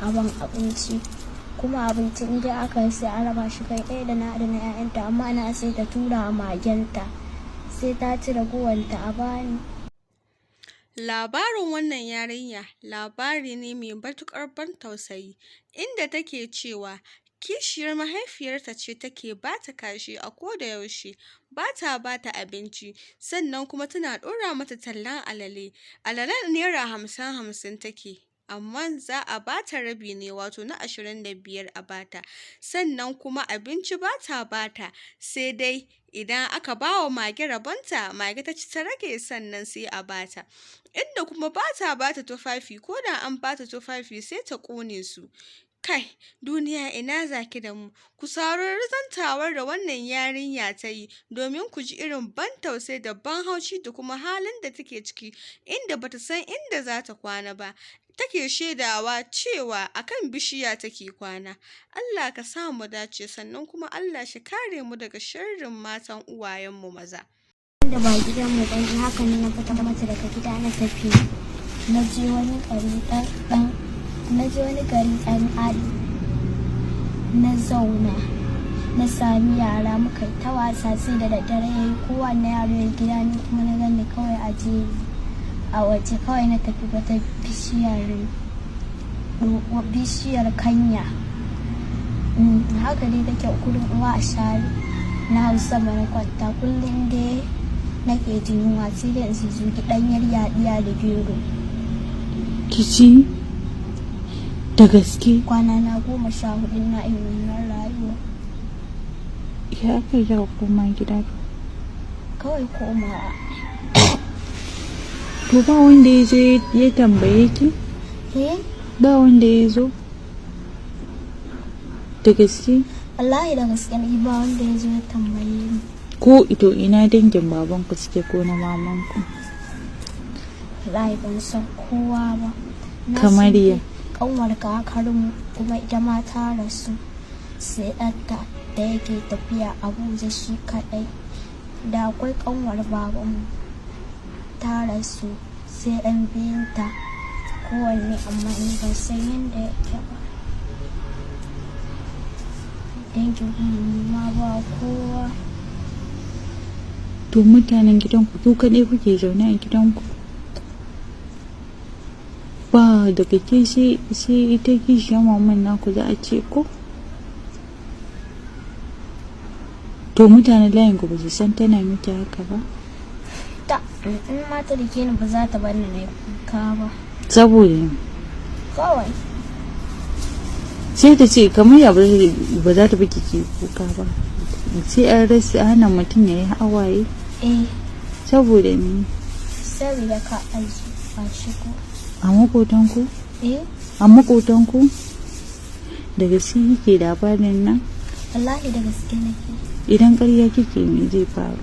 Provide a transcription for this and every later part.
A ban abinci. Kuma abinci in dai aka yi sai an raba shi kai ɗaya da na da na 'ya'yanta, amma na sai ta tura magenta, sai ta ci ragowanta a bani. Labarin wannan yarinya labari ne mai matuƙar ban tausayi, inda take cewa kishiyar mahaifiyarta ce take bata kashi a koda yaushe, bata bata abinci, sannan kuma tana ɗora mata tallan alale. Alalen naira hamsin hamsin take, amma za a bata rabi ne, wato na 25 a bata. Sannan kuma abinci bata bata, sai dai idan aka bawa mage rabonta, mage ta ci ta rage, sannan sai a bata. Inda kuma bata bata tufafi, ko da an bata tufafi sai ta ƙone su. Kai duniya, ina zaki da mu? Ku saurari zantawar da wannan yarinya ta yi domin ku ji irin ban tausayi da ban haushi da kuma halin da take ciki, inda bata san inda za ta kwana ba. Take shaidawa cewa akan bishiya take kwana. Allah ka sa mu dace, sannan kuma Allah shi kare mu daga sharrin matan uwayenmu maza. Da ba gidanmu ba ne, haka ne na fita mata daga gida na tafi. Na je wani gari ɗan na je wani gari ɗan Ali. Na zauna. Na sami yara muka yi ta wasa, sai da daddare ya yi kowanne yaro ya gida, ni kuma na gani kawai a jeji. A waje kawai na tafi wata bishiyar kanya. Haka dai take kurin uwa a share. Na hau sama na kwanta, kullum dai nake jin yunwa sai dai in zugi ɗanyar yaɗiya da gero. Ki ci? Da gaske? Kwana na 14 na irin wannan rayuwa. Ya aka yi kika koma gida? Kawai komawa. To ba wanda ya je ya tambaye ki? Eh? Ba wanda ya zo? Da gaske? Wallahi da gaske ne, ba wanda ya zo ya tambaye ni. Ko ito ina dangin babanku suke ko na mamanku? Wallahi ban san kowa ba. Na Kamar san ya? dai kanwar kakarmu, kuma ita ma ta rasu. Sai ɗanta da yake tafiya Abuja shi kaɗai. Da akwai kanwar babanmu ta rasu, sai ɗan biyunta kowanne, amma ni ban san yadda yake ba. Dangin mu ma ba kowa. To mutanen gidanku, ku kaɗai kuke zaune a gidanku? Ba daga ke sai ita kishiyar maman naku za a ce ko? To mutanen layin ku ba su san tana miki haka ba? Ta in ma ta rike ni, ba za ta bar ni na yi kuka ba. Saboda Kawai. Sai ta ce kamar ya ba za ta baki ki kuka ba. Sai an rasa hana mutum ya yi hawaye. Eh. Saboda me? Saboda ka aji a shigo. A maƙotanku? Eh. A maƙotanku? Da gaske kike labarin nan? Wallahi da gaske nake. Idan ƙarya kike, me zai faru?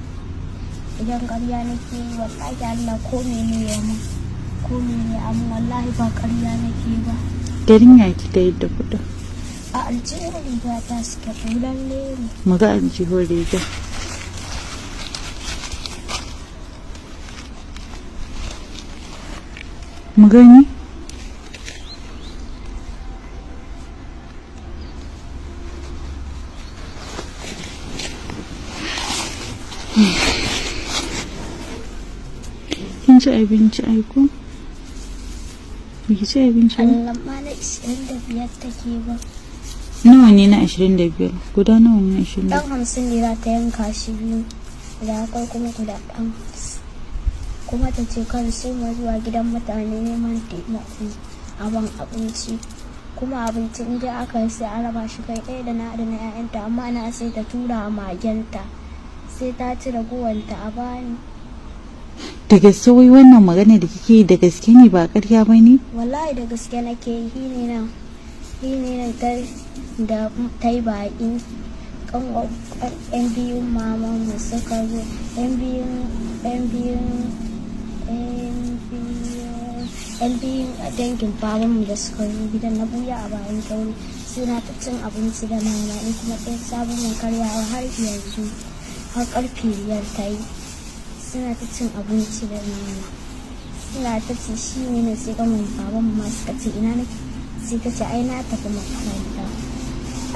Idan ƙarya nake yi, wallahi Allah ko mene ya mun. Ko mene amma wallahi ba ƙarya nake ba. Garin ya kika yadda kuɗin? A aljihun riga ta suke, lalle ne. Mu ga aljihun riga. Mu gani? Kin ci abinci ai ko? Baki ci abinci ba? Allah ma na 25 take ba. Nawa ne na 25? Guda nawa ne na 25? Ɗan 50 ne za ta yanka shi biyu. Da akwai kuma guda ɗan. Kuma ta ce kan su ma zuwa gidan mutane neman taimako a ban abinci. Kuma abinci in dai aka yi sai an raba shi kai ɗaya da na da na 'ya'yanta, amma na sai ta tura magenta, sai ta ci ragowanta a bani. Da gaske wai wannan magana da kike yi da gaske ne, ba ƙarya ba ne? Wallahi da gaske nake yi. Shi ne nan ta da ta yi baƙi, yan biyun mamanmu suka zo, yan biyun yan biyun yan biyun yan biyun dangin babanmu da suka zo gidan, na buya a bayan kyaure, suna ta cin abinci da mama, ni kuma sai sabon mun karyawa har yanzu, har karfe 5 ta yi, suna ta cin abinci da mama, suna ta ci. Shi ne na sai gamin baban ma suka ce ina nake. Sai ta ce ai na tafi makaranta.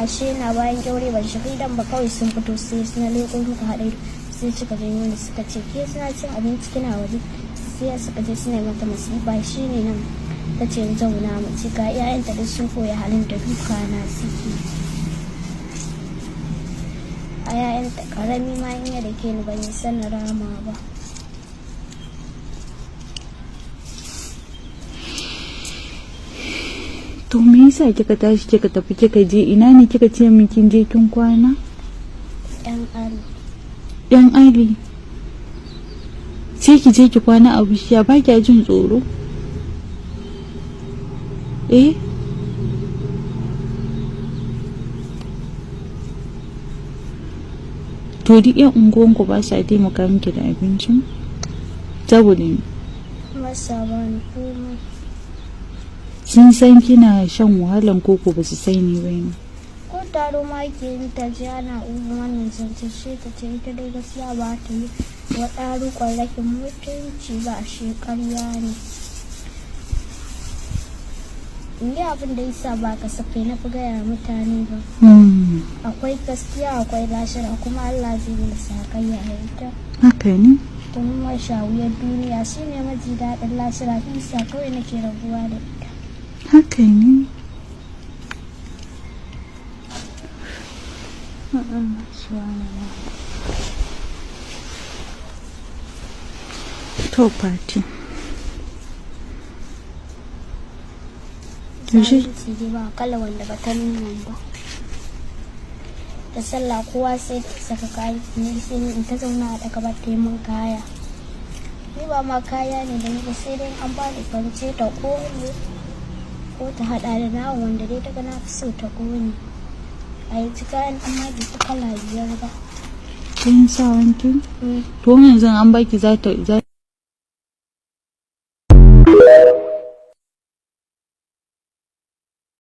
Ashe na bayan kyaure, ban shiga gidan ba, kawai sun fito, sai suna leƙo, muka haɗa ido, sai suka janyo ni, suka ce ke suna cin abinci kina waje. Sai suka je suna yi mata masifa. Shi ne nan ta ce in zauna mu ci. Ga 'ya'yanta duk sun koya halin da duka na suke. A 'ya'yanta karami ma in ya dake ni, ban yi sanin rama ba. To me yasa kika tashi kika tafi, kika je ina ne kika ce min kin je kin kwana? Yan Ali. Yan Ali. Sai ki je ki kwana a bishiya, ba kya jin tsoro? Eh? To duk yan unguwanku ba sa taimaka miki da abincin? Saboda me? Masa ba ni komai. Sun san kina shan wahalan koko ba su sani ba ne? Ko taro ma ke yin, ta ji ana uban wannan zance, sai ta ce ita dai gaskiya ba ta yi wa ɗarukon rashin mutunci ba, a shekarya ne. Ni abin da yasa ba kasafai na fi gaya mutane ba, akwai gaskiya, akwai lashira, kuma Allah zai yi sakayya a ita. Haka ne. Kuma mashawuyar duniya shine maji daɗin lashira, shi kawai nake rabuwa da ita. Haka ne. To Fati. Yaushe? Zalunci dai ba kala wanda ba ta nuna ba. Da sallah kowa sai ta saka kayan, ni sai ni in ta zauna a daga ba ta yi min kaya. Ni ba ma kaya ne da ni ba, sai dai an ba ni kwance ta kone ko ta hada da nawa wanda dai ta ga na fi so ta kone. A yi ci kayan amma bai fi kala 5 ba. Kin sa wanki? To yanzu an baki za ta za